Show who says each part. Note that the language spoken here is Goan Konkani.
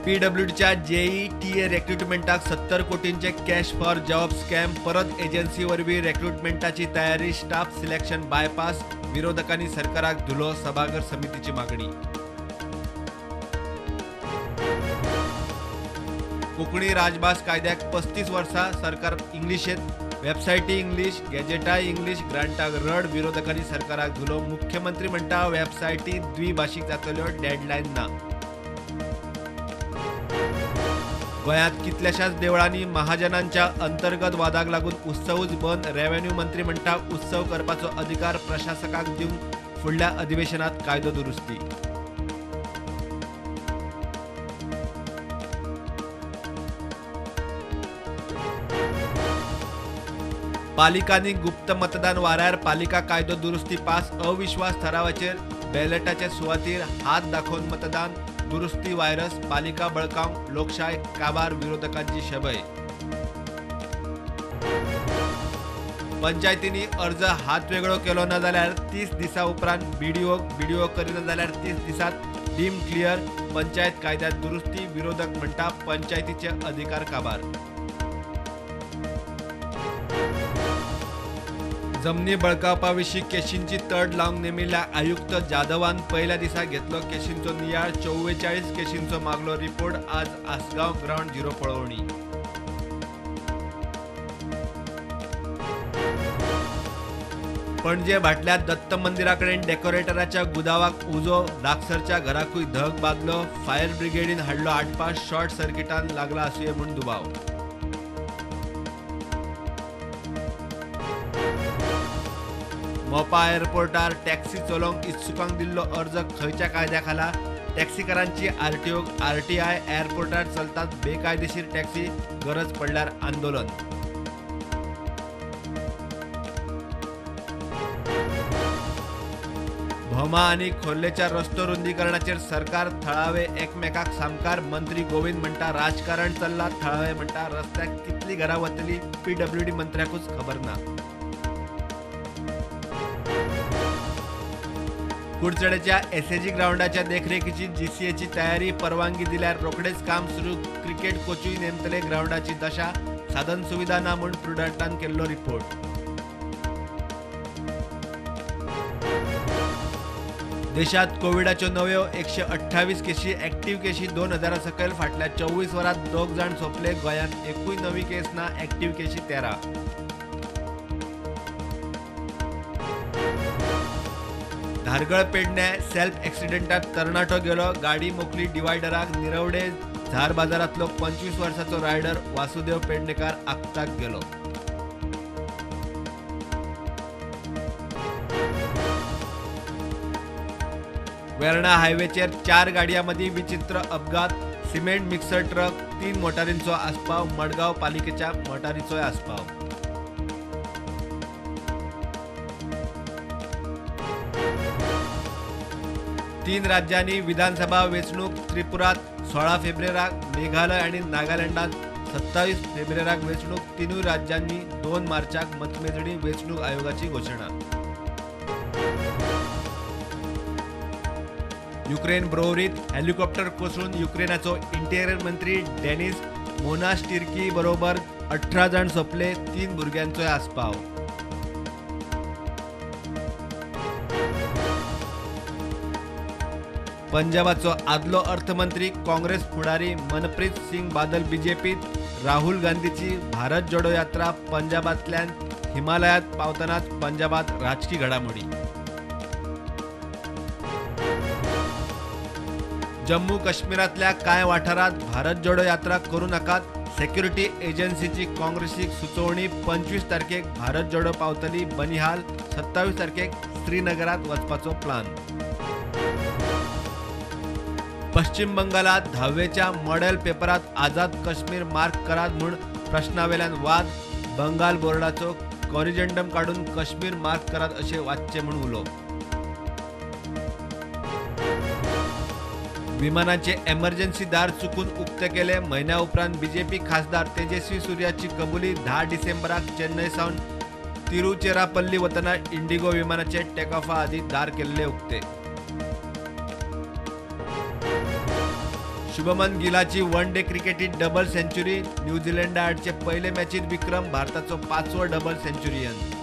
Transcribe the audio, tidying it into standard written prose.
Speaker 1: पीडब्ल्यूडीच्या जेई टीए रेक्रुटमेंटाक 70 कोटींचे कॅश फॉर जॉब स्कॅम, परत एजन्सी वरवीं रेक्रुटमेंटाची तयारी, स्टाफ सिलेक्शन बायपास, विरोधकांनी सरकाराक धुलो, सभाघर समितीची मागणी। कोंकणी राजभास कायद्याक 35 वर्सां सरकार इंग्लिशेत, वेबसायटी इंग्लिश, गॅजेटाय इंग्लिश, ग्रांटाक रड, विरोधकांनी सरकाराक धुलो, मुख्यमंत्री म्हणटा वेबसायटी द्विभाशीक जातल्यो, डेडलायन ना। गोंयांत कितल्याशाच देवळांनी महाजनांच्या अंतर्गत वादाक लागून उत्सवूच बंद, रेव्हेन्यू मंत्री म्हणटा उत्सव करपाचो अधिकार प्रशासकाक दिवंक फुडल्या अधिवेशनात कायदो दुरुस्ती। पालिकांनी गुप्त मतदान वाऱ्यार पालिका कायदो दुरुस्ती पास, अविश्वास थारावाचेर बॅलेटाचे सुवातीर हात दाखोवन मतदान, दुरुस्ती व्हायरस, पालिका बळकावंक लोकशाय काबार, विरोधकांची शबय। पंचायतींनी अर्ज हातवेगळो केलो ना जाल्यार 30 दिसां उपरांत बीडीओ करिना जाल्यार 30 दिसांत डीम क्लियर, पंचायत कायद्यात दुरुस्ती, विरोधक म्हणटा पंचायतीचे अधिकार काबार। जमनी बळकावपा विशीं केशींची तड लावंक नेमिल्ल्या आयुक्त जाधवान पयल्या दिसा घेतलो केशींचो नियाळ, 44 केशींचो मागलो रिपोर्ट, आज आसगांव ग्रावंड झिरो पळोवणी। पणजे भाटल्या दत्त मंदिरा कडेन डेकोरेटराच्या गुदावाक उजो, लागसरच्या घराकूय धग बादलो, फायर ब्रिगेडीन हाडलो आटपास, शॉर्ट सर्किटान लागला आसुये म्हूण दुबाव। मोपा एअरपोर्टार टॅक्सी चलोवंक इत्सुकांक दिल्लो अर्ज खंयच्या कायद्या खाला, टॅक्सीकारांची आरटीओ आरटीआय, एअरपोर्टार चलतात बेकायदेशीर टॅक्सी, गरज पडल्यार आंदोलन। भोमा आनी खोर्लेच्या रस्तो रुंदीकरणाचेर सरकार थळावे एकमेकाक सामकार, मंत्री गोविंद म्हणटा राजकारण चल्ला, थळावे म्हणटा रस्त्याक कितली घरां वतली पीडब्ल्यूडी मंत्र्याकूच खबर ना। कुडचडेच्या एसएजी ग्रावंडाच्या देखरेखीची जीसीएची तयारी, परवानगी दिल्यार रोखडेच काम सुरू, क्रिकेट कोचूय नेमतले, ग्रावंडाची दशा, साधन सुविधा ना म्हूण प्रुडंटान केल्लो रिपोर्ट। देशात कोविडाच्यो नव्यो 128 केशी, ऍक्टिव्ह केशी 2000 सकयल, फाटल्या 24 वरांत 2 जाण सोंपले, गोंयांत एकूय नवी केस ना, ऍक्टिव्ह केशी 13। धारगळ पेडणे सेल्फ एक्सिडेंटात तरणाटो गेलो, गाडी मोखली डिवायडराक, निरवडे झार बाजारांतलो 25 वर्सांचो रायडर वासुदेव पेडणेकार आक्ताक गेलो। वेर्णा हायवेचेर 4 गाडयां मदीं विचित्र अपघात, सिमेंट मिक्सर ट्रक, 3 मोटारींचो आस्पाव, मडगांव पालिकेच्या मोटारीचोय आस्पाव। तीन राज्यांनी विधानसभा वेंचणूक, त्रिपुरात 16 फेब्रुवारीक, मेघालय आनी नागालँडात 27 फेब्रुवारीक वेंचणूक, तिनूय राज्यांनी 2 मार्चाक मतमेजणी, वेंचणूक आयोगाची घोशणा। युक्रेन ब्रोवरीत हेलिकॉप्टर कोसळून युक्रेनाचो इंटेरियर मंत्री डेनिस मोनास्टिर्की बरोबर 18 जाण सोंपले, 3 भुरग्यांचोय आस्पाव। पंजाबाचो आदलो अर्थमंत्री काँग्रेस फुडारी मनप्रीत सिंग बादल बीजेपीत, राहुल गांधीची भारत जोडो यात्रा पंजाबांतल्यान हिमालयात पावतनाच पंजाबात राजकी घडामोडी। जम्मू काश्मीरांतल्या कांय वाठारांत भारत जोडो यात्रा करूं नाकात, सेक्युरिटी एजन्सीची काँग्रेसीक सुचोवणी, 25 तारखेक भारत जोडो पावतली बनिहाल, 27 तारखेक श्रीनगरात वचपाचो प्लान। पश्चिम बंगालात 10वेच्या मॉडेल पेपरात आझाद काश्मीर मार्क करात म्हूण प्रश्नावेल्यान वाद, बंगाल बोर्डाचो कॉरिजेंडम काडून काश्मीर मार्क करात अशें वाचचें म्हूण उलो। विमानाचे एमर्जन्सी दार चुकून उक्ते केले, म्हयन्या उपरांत बीजेपी खासदार तेजस्वी सूर्याची कबुली, 10 डिसेंबराक चेन्नय सावन तिरुचिरापल्ली वतना इंडिगो विमानाचे टेकऑफा आदीं दार केल्ले उक्ते। शुभमन गिलाची वन डे क्रिकेटीत डबल सेंच्युरी. न्यूझीलंडा आडचे पयले मॅचीत विक्रम. भारताचो 5वो डबल सेंच्युरियन.